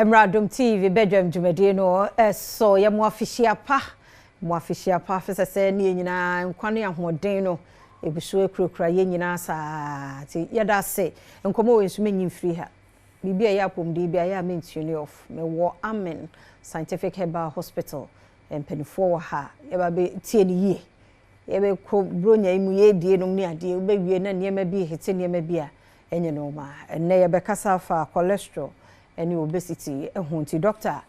Mmra Adom TV badwam dwumadie no so. Yɛ mo afihyia pa, mo afihyia pa firi sɛ sɛ ne yɛn nyinaa nkwa ne ahoɔden no ɛgu so akurakura yɛn nyinaa saa. Nti yɛda ase. Nkɔmmɔ wei nso menyi mfiri ha. Biribi a ɛyɛ apɔmuden bi a ɛyɛ a mentune off. Mewɔ Amen Scientific Herbal Hospital mpanimfoɔ wɔ ha. Yɛba bɛtie no yie. Yɛbɛkɔ Buronya yi mu yɛredie nom ne adeɛ. Wobɛwie na nneɛma bi hete nneɛma bi a ɛnyɛ normal. Ɛnnɛ yɛbɛkasa afa cholesterol ne obesity ho. Nti Dr.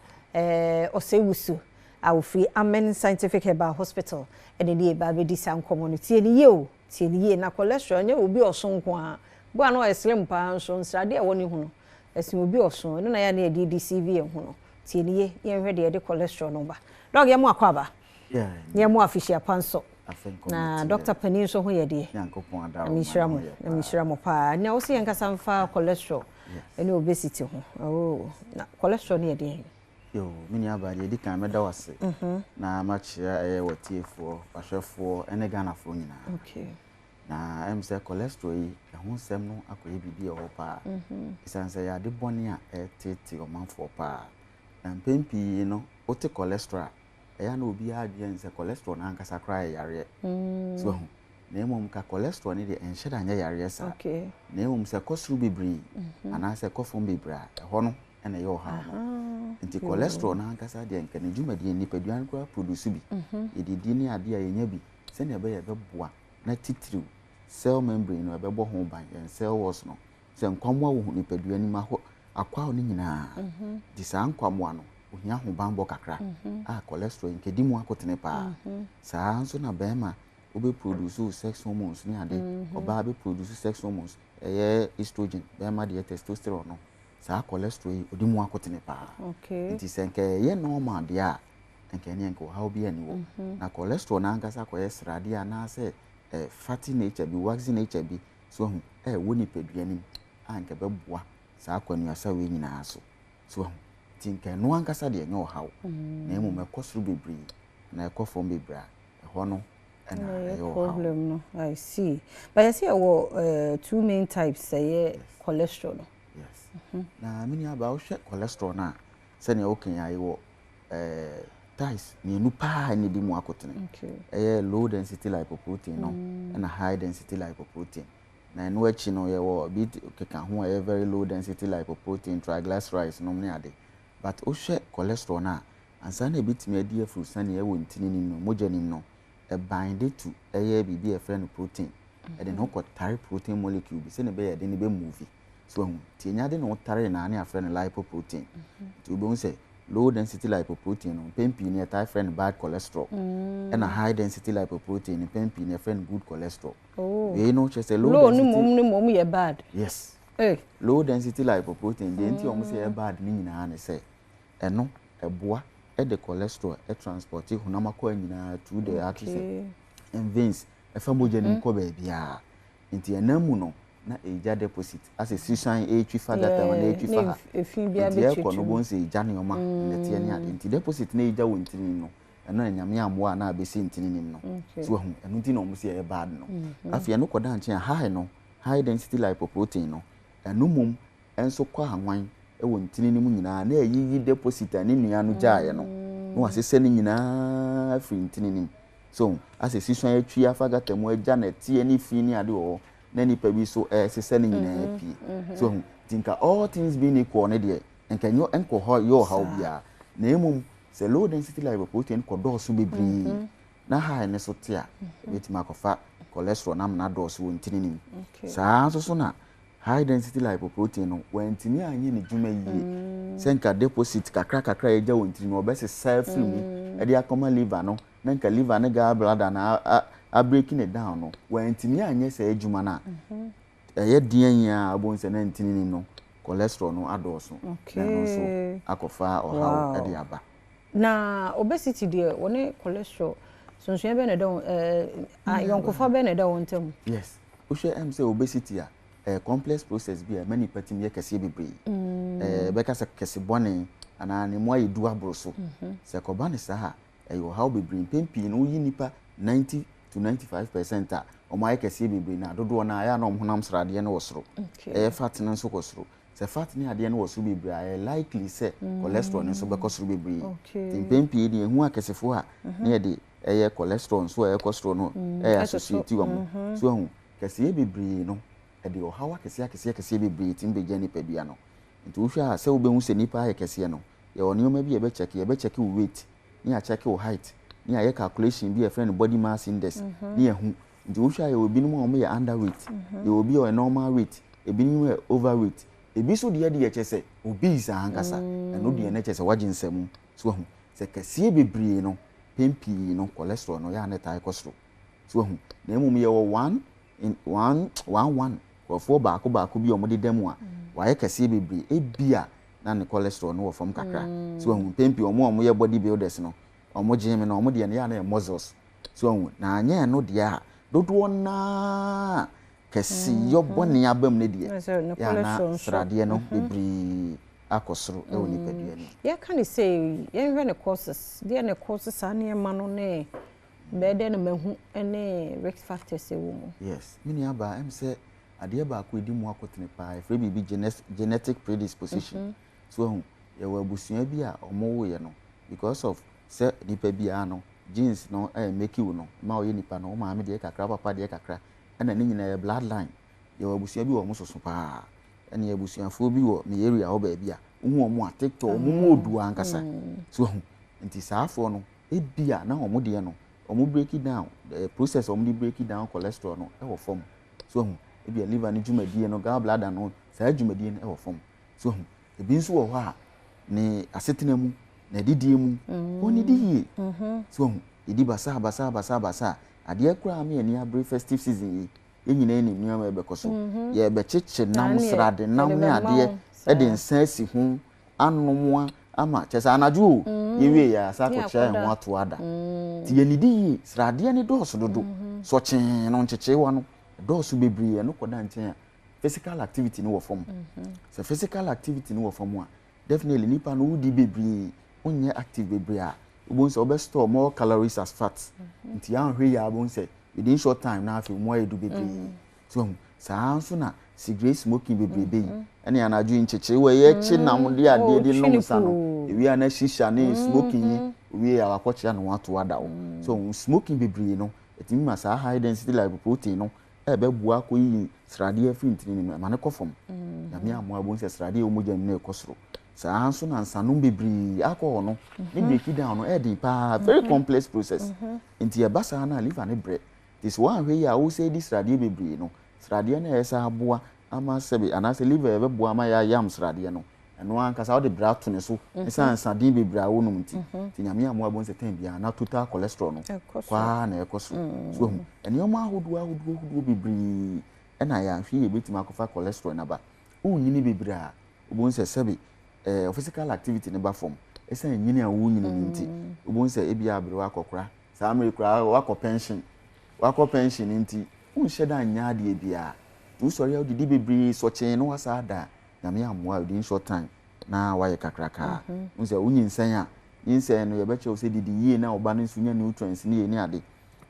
Osei Wusu a ofiri Amen Scientific Herbal Hospital ɛne ne yɛba abɛdi saa nkɔmmɔ no. Tie no yie o, tie no yie. Na cholesterol ɛnyɛ obi ɔso nko ara. Bo a na ɔyɛ slim paa nso nsradeɛ a ɛwɔ ne ho no ɛsen obi ɔso. Ɛno na yɛ a na yɛde deceive yɛn ho no. Tie no yie na yɛnhwɛ deɛ ɛde cholesterol no ba. Doc, yɛn mo akɔ aba. Yɛn mo afihyia pa nso. Na Dr. Panin nso ho yɛ deɛ. Na menhyira mo, na menhyira mo paa. Na wo sɛ yɛn kasa mfa cholesterol ɛne obesity ho. Oh, na cholesterol no yɛ deɛ? Yo, me nua baa deɛ ɛdi kan mɛda wo ase na makyerɛ ɛyɛ w'atiefoɔ, w'ahwɛfoɔ ɛne Ghanafoɔ nyinaa. Na ɛm sɛ cholesterol yi ɛho nsɛm no akɔyɛ biribi a ɛwɔ hɔ paa. Ɛsiane sɛ ɛyɛ ade bɔne a ɛretete ɔmanfoɔ paa. Na mpɛn pii no wote cholesterol a ɛyɛ a na obiara adwene sɛ cholesterol no ankasa koraa yɛ yareɛ. So wahu. Na mmom ka cholesterol no deɛ ɛnhyɛ da nyɛ yareɛ saa. Na mmom sɛ ɛkɔ soro bebree anaasɛ ɛkɔ fam bebree a ɛhɔ no na ɛyɛ ɔhaw no. Nti cholesterol no ankasa deɛ nka ne dwumadie nipadua no koraa produce bi. Yɛdidi ne adeɛ a yɛnya bi sɛnea ɛbɛyɛ ɛbɛboa na titiriw cell membrane no ɛbɛbɔ ho ban, yɛn cell walls no. Sɛ nkwammoa wɔ nipadua no mu ahɔ akwaw no nyinaa. Nti saa nkwammoa no ohia ahobanbɔ kakra a cholesterol nkedi mu akotene paa. Saa nso na bɛrima wobɛ produce sex hormones ne ade, ɔbaa bɛ produce sex hormones, ɛyɛ estrogen, bɛrima deɛ testosterone no, saa cholesterol yi odi mu akotene paa. Nti sɛ nka ɛyɛ normal deɛ a, nka ɛneɛ nka ɔhaw bi ani wɔ. Na cholesterol no ankasa kɔyɛ sradeɛ anaasɛ fatty nature bi, waxy nature bi, so ahu, ɛwɔ nipadua no mu a nka ɛbɛboa saa akwanuasa wei nyinaa so. So ahu, nti nka ɛno ankasa deɛ ɛnyɛ ɔhaw. Na mmom ɛkɔ soro bebree na ɛkɔ fam bebree a, ɛhɔ no ɛna ɛyɛ ɔhaw. Problem no, I see. But yɛsɛ yɛwɔ two main types ɛyɛ cholesterol no. Yes. Na me nua baa wohwɛ cholesterol no a, sɛnea woka yi a yɛwɔ types mmienu paa na ɛdi mu akotene. Ɛyɛ low density lipoprotein no ɛna high density lipoprotein. Na ɛno akyi no yɛwɔ bi keka ho a ɛyɛ very low density lipoprotein, triglycerides nom ne ade. But wohwɛ cholesterol no a, ansa na ebitumi adi afuru sani ɛwɔ ntini nim no, mogya nim no, ɛbind to ɛyɛ biribi a yɛfrɛ no protein. Ɛde ne ho kɔtare protein molecule bi sɛnea ɛbɛyɛ ɛde no bɛ move. So ahu, nti ɛnya de ne ho tare na ne afrɛ no lipoprotein. Nti wobɛhu sɛ low density lipoprotein no mpɛn pii no yɛtaa frɛ no bad cholesterol. Ɛna high density lipoprotein no mpɛn pii no yɛfrɛ no good cholesterol. Wei no kyerɛ sɛ low density. Low no mmom yɛ bad. Yes. Low density lipoprotein deɛ nti a wɔn sɛ ɛyɛ bad ne nyinaa ne sɛ ɛno ɛboa ɛde cholesterol ɛtransport honam akwaa nyinaa through the arteries and veins ɛfa mogya no mu kɔ baabiara. Nti ɛnam mu no na ɛgya deposit asɛ sisuan ɛretwi fa gutter mu na ɛretwi fa ha. Nti ɛrekɔ no wobɛhu sɛ ɛgya nneɛma nnɛteɛ ne ade. Nti deposit na ɛgya wɔ ntini no ɛno na Nyame ammoa a na abɛsi ntini nim no. So wahu, ɛno nti na wɔn sɛ ɛyɛ bad no. Afei ɛno kɔda nkyɛn a high no, high density lipoprotein no, ɛno mmom nso kɔ anwan wɔ ntini no mu nyinaa na ɛyiyi deposit a ne nua no gyaeɛ no na wasesa ne nyinaa afiri ntini no mu. So asɛ sisuan atwi afa gutter mu agya nɛteɛ ne fi ne ade wɔ hɔ na nipa bi so ɛresesa ne nyinaa pie. So wahu, nti nka all things being equal ne deɛ nka ɛnyɛ nkɔ hɔ yɛ ɔhaw biara. Na mmom sɛ low density lipoprotein kɔ dɔɔso bebree na high ne so te a, ebetumi akɔfa cholesterol na amena dɔɔso wɔ ntini no mu. Saa nso so na high density lipoprotein no wantumi anyɛ ne dwuma yie sɛ nka deposit kakra kakra a ɛgya wɔ ntini no ɔbɛsesa afiri mu ɛde akɔma liver no na nka liver ne gallbladder na a breaking it down no wantumi anyɛ saa adwuma no a ɛyɛ deɛ yi a abɔ sɛ na ntini no cholesterol no adɔɔso na ɛno nso akɔfa ɔhaw ɛde aba. Na obesity deɛ wɔne cholesterol sunsuan bɛn na ɛda wɔn ayɔnkofa bɛn na ɛda wɔn ntam? Yes, wohwɛ sɛ obesity a ɛyɛ complex process bi a ɛma nipa tumi yɛ kɛseɛ bebree. Bɛka sɛ kɛse bɔne anaa ne mu ayɛ du aboro so. Sɛ kɔba ne saa a ɛyɛ ɔhaw bebree. Mpɛn pii no woyi nipa 90 to 95% a wɔn ayɛ kɛseɛ bebree na dodoɔ no a ɛyɛ a na wɔn honam sradeɛ no wɔ soro. Ɛyɛ fat no nso kɔ soro. Sɛ fat ne adeɛ no wɔ soro bebree a, ɛyɛ likely sɛ cholesterol no nso bɛkɔ soro bebree. Nti mpɛn pii deɛ yɛhu akɛsefoɔ a, na yɛde ɛyɛ cholesterol nso a ɛkɔ soro no ɛyɛ associate wɔn. So wahu, kɛseyɛ bebree no, ɛde ɔhaw akɛseɛ akɛseɛ akɛseɛ bebree tumi bɛgya nipadua no. Nti wohwɛ a, sɛ wobɛhu sɛ nipa ayɛ kɛseɛ no, yɛwɔ nneɛma bi a yɛbɛkyɛke. Yɛbɛkyɛke wo weight, ne yɛakyɛke wo height, ne yɛayɛ calculation bi a yɛfrɛ no body mass index, ne yɛahu. Nti wohwɛ a yɛwɔ binom a wɔyɛ underweight, yɛwɔ bi a ɔyɛ normal weight, ebinom yɛ overweight, ebi nso deɛ deɛ kyerɛ sɛ obese ankasa, ɛno deɛ na kyerɛ sɛ wagye nsamu. So wahu? Sɛ kɛseɛ bebree no, mpɛn pii no cholesterol no yɛ a na ɛtaa kɔ soro. So wahu? Na mmom yɛwɔ one in one one one nkurɔfoɔ baako baako bi a wɔdeda mu a wɔayɛ kɛseɛ bebree, ebia na ne cholesterol no wɔ fam kakra. So wahu? Mpɛn pii wɔn a wɔyɛ body builders no, wɔn gym no, wɔn deɛ no yɛ a na ɛyɛ muscles. So wahu? Na anyɛ ɛno deɛ a, dodoɔ no ara kɛseyɔ bɔne aba mu no deɛ, yɛ a na sradeɛ no bebree akɔ soro wɔ nipadua no mu. Yɛka no sei, yɛnhwɛ ne causes, deɛ na ɛcause saa nneɛma no ne bɛyɛ dɛn na mahu ne risk factors ɛwɔ mu. Yes, me nua baa, ɛm sɛ adeɛ baako ɛdi mu akotene paa, yɛfrɛ biribi genetic predisposition. So wahu, yɛwɔ abusua bi a wɔn woeɛ no, because of sɛ nipa biara no, genes no ɛyɛ make wo no, ma ɔyɛ nipa no, wo maame deɛ kakra, wo papa deɛ kakra, ɛna ne nyinaa yɛ blood line. Yɛwɔ abusua bi wɔ wɔn soso paa, ɛne abusuafoɔ bi wɔ me area hɔ baabi a, wohu wɔn a TikTok, wɔn mu odu ankasa. So wahu, nti saafoɔ no, ebia na wɔn deɛ no, wɔn break it down, the process a wɔn de break it down cholesterol no ɛwɔ fam. So wahu, ebia liver no dwumadie no, gallbladder no, saa dwumadie no ɛwɔ fam. So wahu, ebi nso wɔ hɔ a, ne asetena mu, n'adidie mu, ɔnnidi yie. So wahu, didi basaa basaa basaa basaa. Adeɛ koraa me ani abere festive season yi, yɛn nyinaa nim nneɛma a ɛbɛkɔ so. Yɛbɛkyekye nam, srade nam ne adeɛ de nsa asi ho anomoa ama kyerɛ sɛ anadwo o, yɛwie yɛ asa akɔkyerɛ yɛn ho ato ada. Nti yɛnnidi yie, sradeɛ no dɔɔso dodo, sɔkyee no, nkyekyeewa no dɔɔso bebree, ɛno kɔda nkyɛn a, physical activity no wɔ fam. Sɛ physical activity no wɔ fam a, definitely nipa no wodi bebree, wonyɛ active bebree a, wobɛhu sɛ wobɛ store more calories as fat. Nti anhwɛ yie a wobɛhu sɛ within short time na afei mu ayɛ du bebree. So wahu, saa nso na cigarette smoking bebrebe yi, ɛne anadwo yi nkyekye wɔ yɛ kye nam de adeɛ de nom nsa no, ewie a na shisha ne smoking yi, owie a wakɔkyea ne ho ato ada hɔ. So wahu, smoking bebree no, ɛtumi ma saa high density lipoprotein no ɛbɛboa akɔyiyi sradeɛ afiri ntini no mu, ɛma no kɔ fam. Nyame ammoa a wobɛhu sɛ sradeɛ a ɛwɔ mogya no mu no ɛkɔ soro. Saa ara nso na nsanom bebree, alcohol no, ne break down no ɛyɛ den paa, very complex process. Nti ɛba saa no a liver no brɛ. Nti sɛ woanhwɛ yie a wosɛ di sradeɛ bebree no, sradeɛ no a ɛyɛ sɛ aboa ama sɛbe anaasɛ liver ɛbɛboa ama yɛayam sradeɛ no, ɛno ankasa wode brɛ ato ne so ɛsiane nsaden bebree a wonom nti. Nti Nyame ammoa a wobɛhu sɛ time biara na total cholesterol no kɔ ara na ɛkɔ soro. So wahu? Nneɛma ahodoɔ ahodoɔ ahodoɔ bebree ɛna yɛanhwɛ yie ɛbɛtumi akɔfa cholesterol no aba. Wonyini bebree a, wobɛhu sɛ sɛbe eh, physical activity no ba fam. Ɛsiane nyini a wonyini no nti, wobɛhu sɛ ebia aberewa akɔkora, saa mmerɛ yi koraa wakɔ pension. Wakɔ pension nti, wonhyɛ da nyɛ adeɛ biara. Nti wosɔre a wodidi bebree sɔkyee na woasan ada a, Nyame ammoa a within short time na woayɛ kakrakaa. Wohu sɛ wonyinsɛn a, nyinsɛn no yɛbɛkyerɛ wo sɛ didi yie na wo ba no nso nya nutrients ne yei ne ade.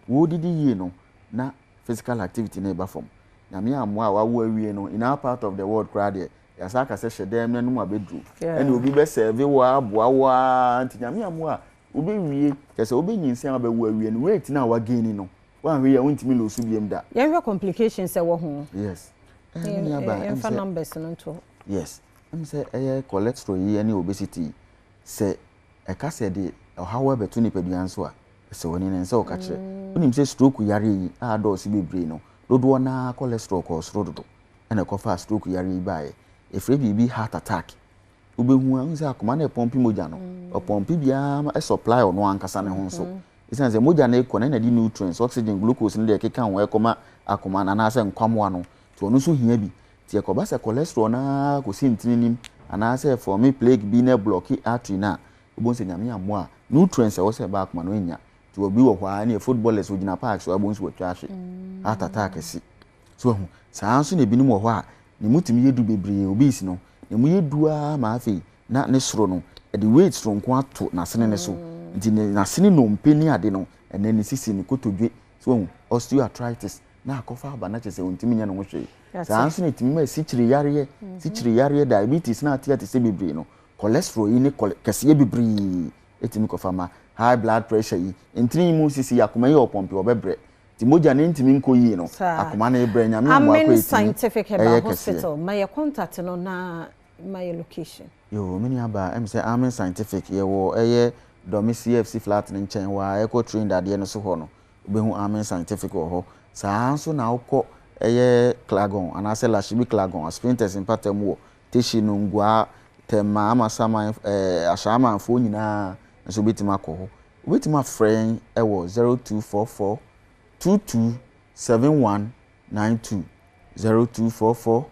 Wodidi yie no na physical activity no reba fam. Nyame ammoa a wawo awie no, in our part of the world koraa deɛ, yɛasan aka sɛ hyɛ dɛm na nom abɛduru. Ɛne obi bɛ serve wo ara, aboa wo ara, nti Nyame ammoa a wobɛwie, kyerɛ sɛ wobɛnyinsɛn a wobɛwo awie no, weight no a woagaini no, woanhwɛ yie a wontumi lose biom da. Yɛnhwɛ complications a ɛwɔ ho. Yes. Eh, me nua baa, ɛm Yɛmfa sɛ, numbers no nto hɔ. yes, ɛm sɛ ɛyɛ cholesterol yi ne obesity yi, sɛ ɛka sɛ ɛde ɔhaw ɛbɛto nipadua nso a, ɛsɛ w'ani na ɛnsɛ wo ka kyerɛ. Wonim sɛ stroke yareɛ yi a adɔɔso bebree no, dodoɔ no ara cholesterol kɔɔ soro dodo ɛna ɛkɔfaa stroke yareɛ yi baeɛ. Yɛfrɛ biribi heart attack. Wobɛhu a, wohu sɛ akoma no ɛpɔmpe mogya no, ɔpɔmpe biara ma ɛsupply ɔno ankasa ne ho nso. Ɛsiane sɛ mogya no rekɔ no ɛna ɛde nutrients, oxygen, glucose ne deɛ ɛkeka ho ɛkɔma akoma no anaasɛ nkwammoa no, nti ɔno nso hia bi. Nti ɛkɔba sɛ cholesterol no ara kɔsi ntini no mu anaasɛ ɛfɔme plaque bi na ɛblɔke artery no a, wobɛhu sɛ Nyame ammoa a, nutrients a ɛwɔ sɛ ɛba akoma no ɛnnya. Nti obi wɔ hɔ a ɛneɛ footballers ogyina park so a wobɛhu sɛ watwa ahwe, heart attack asi. So wahu? Saa ara nso na ebinom wɔ hɔ a, ne mu tumi yɛ du bebree, obese no, ne mu yɛ du ara ma afei na ne soro no, ɛde weight soronko ato n'asene no so. Nti ne n'asene nnompe ne ade no, ɛnɛ ne sisi, ne kotodwe, so wahu? Osteoarthritis, na akɔfa aba na kyerɛ sɛ ɔntumi nyɛ ne ho hwee. Saa nso na ɛtumi ma asikyire yareɛ, sikyire yareɛ, diabetes na ate ate sɛ bebree no, cholesterol yi ne kɛseɛ bebree ɛtumi kɔfa ma high blood pressure yi. Ntini yi mu sisi akoma yi ɔpɔmpe ɔbɛbrɛ. Nti mogya no ntumi nkɔ yie no, akoma no rebrɛ, Nyame mmoa kɔ ɛtumi Scientific ɛyɛ Herbal kɛseɛ. Hospital, ma yɛ contact no na ma yɛ location. Yoo, me nua baa, ɛm sɛ Amen Scientific, yɛwɔ ɛyɛ Dɔme CFC flat no nkyɛn hɔ ara, ɛkɔ train dadeɛ no so hɔ no, wobɛhu Amen Scientific wɔ hɔ. Saa ara nso na wokɔ ɛyɛ Klagon anaasɛ Lashibi Klagon, Aspintex mpata mu wɔ Teshie, Nungua, Tema, Amasaman, ɛɛ Ashaimanfoɔ nyinaa nso wobɛtumi akɔ hɔ. Wobɛtumi afrɛ yɛn wɔ 0244 22 71 92, 0244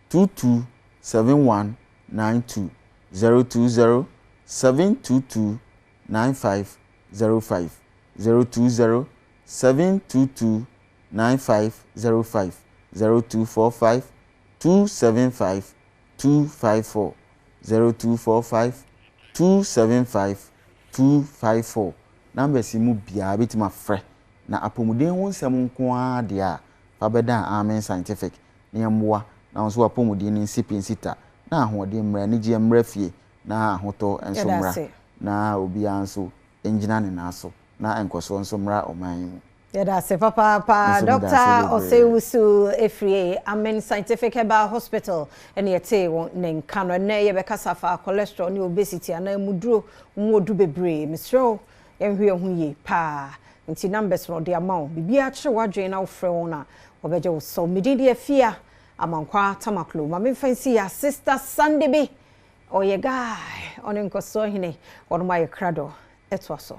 22 71 92, 020 722 9505, 020 722 9505, 0245 275 254, 0245 275 254. Numbers yi mu biara bɛtumi afrɛ na apɔmuden ho nsɛm nko ara deɛ a, fa bɛdan Amen Scientific na yɛmmoa na wo nso w'apɔmuden no nsi pi nsi ta, na ahoɔden mmra, anigyeɛ mmra fie, na ahotɔ nso Yɛda mmra, ase. na obiara nso ngyina ne nan so, na nkɔsoɔ nso mmra ɔman yi mu. Yɛda ase Me papaapa nso meda ase Doctor bebree. Osei-Wusu efiri Amen Scientific Herbal Hospital ɛna yɛtee wɔn ne nka no. Ɛnnɛ yɛbɛkasa fa cholesterol ne obesity anaa emuduro mu odu bebree. Mesrɛ wo yɛnhwɛ yɛn ho yie paa. Nti numbers no ɔde ama wo. Biribiara kyerɛ w'adwene na wofrɛ wɔn a wɔbɛgye wo so. Me din de Afia Amankwa Tamaklo. Ma memfa nsi ya Sister Sandy bi. Ɔyɛ guy. Ɔne nkɔsoɔ hene. Wɔnom ayɛ krado. Ɛtoa so.